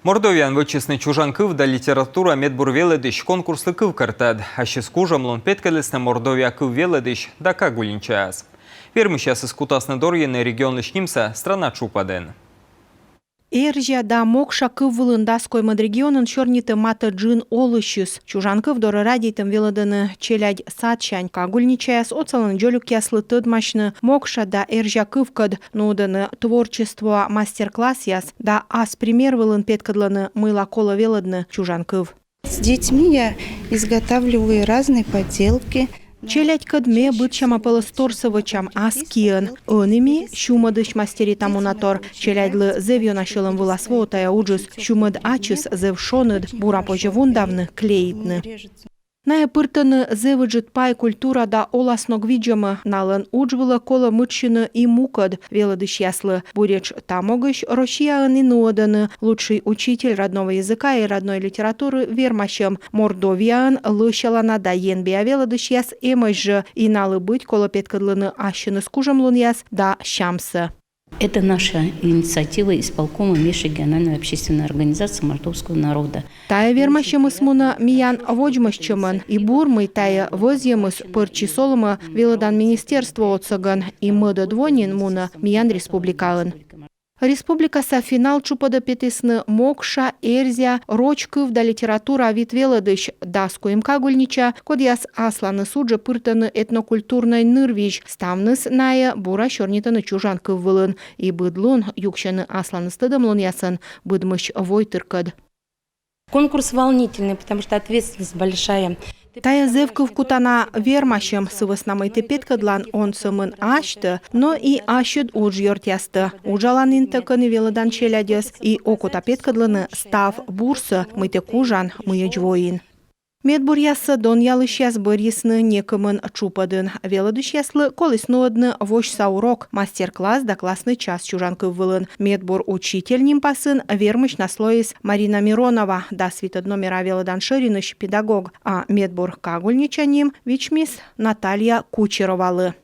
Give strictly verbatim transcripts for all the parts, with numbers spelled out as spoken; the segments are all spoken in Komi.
Мордовияын вӧчисны «Чужан кыв да литература» медбур велӧдысь конкурслы кывкӧртӧд. Ассьыс кужӧмлун петкӧдлісны Мордовия кыв велӧдысь да кагульничаяс. Вермысьясыс кутасны дорйыны регионлысь нимсӧ страна тшупӧдын. Эрзя да мокша кыв вылын дас коймӧд регионын сёрнитӧ матӧ джын олысьыс. Чужан кыв дорӧ радейтӧм велӧдӧны челядь садсянь. Кагульничаяс отсалӧны дзолюкъяслы тӧдмасьны мокша да эрзя кывкӧд, нуӧдӧны творчествоа мастер-классъяс да ас пример вылын петкӧдлӧны, мыйла колӧ велӧдны чужан кыв. С детьми я изготавливаю разные поделки. Челядькӧд ме быдсяма пӧлӧс торсӧ вӧчам ас киӧн. Ӧні ми сюмӧдысь мастеритам уна тор. Челядьлы зэв ёна сьӧлӧм вылас воӧ тайӧ уджыс. Сюмӧд ачыс зэв шоныд, бура позьӧ вундавны, клеитны. Найӧ пыртӧны зэв ыджыд пай культура да оласног видзӧмӧ. Налӧн удж вылӧ колӧ мытшыны и мукӧд велӧдысьяслы. Буретш та могысь Россияын и нуӧдӧны «Лучший учитель родного языка и родной литературы» вермасьӧм. Мордовияын лӧсялана да енбиа велӧдысьяс эмӧсь жӧ, и налы быть колӧ петкӧдлыны ассьыныс кужӧмлунъяс да сямсӧ. Это наша инициатива исполкома межрегиональной общественной организации мордовского народа. Тайӧ вермасьӧмыс мунӧ миян водзмӧстчӧмӧн, и бур, мый тайӧ вӧзйӧмыс пӧрччис олӧмӧ велӧдан министерство отсӧгӧн, и мӧдӧд во нин мунӧ миян республикаын. Республикаса финал тшупӧдӧ петісны мокша, эрзя, роч кыв да литература вит велӧдысь, дас куим кагульнича, кодъяс асланыс уджӧ пыртӧны этнокультурнӧй нырвизь. Ставныс найӧ бура сёрнитӧны чужан кыв вылын и быд лун юксьӧны асланыс тӧдӧмлунъясӧн быдмысь войтыркӧд. Конкурс волнительный, потому что ответственность большая. Тайӧ зэв кывкутана вермасьӧм, сы вӧсна мый тэ петкӧдлан он сӧмын асьтӧ, но и ассьыд уджъёртъястӧ. Уджалан интӧ, кӧні велӧдан челядьӧс, и окота петкӧдлыны став бурсӧ, мый тэ кужан мыйӧдз воин. Медбуръяссӧ донъялысьяс бӧрйисны некымын тшупӧдын. Велӧдысьяслы коліс нуӧдны восьса урок, мастер-класс да классный час чужан кыв вылын. Медбур учитель нимпасын вермысьнас лоис Марина Миронова, дас витӧд номера велӧдан шӧринысь педагог, а медбур кагульнича ним вичмис Наталья Кучеровалы.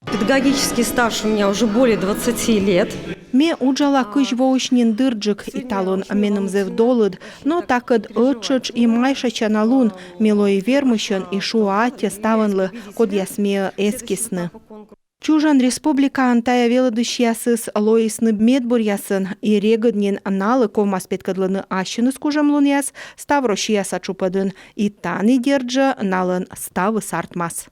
Педагогический стаж у меня уже более двадцати лет. Ме уджала кызь воысь нин дырджык, и талун меным зэв долыд, но такӧд ӧттшӧтш и майшачана лун. Ме лои вермысьӧн и шуа аттьӧ ставӧнлы, кодъяс меӧ эскисны. Чужан республикаын тайӧ велӧдысьясыс лоисны медбуръясӧн, и регыд нин налы ковмас петкӧдлыны ассьыныс кужӧмлунъяс став Россияса тшупӧдын, и тані, дерт жӧ, налӧн ставыс артмас.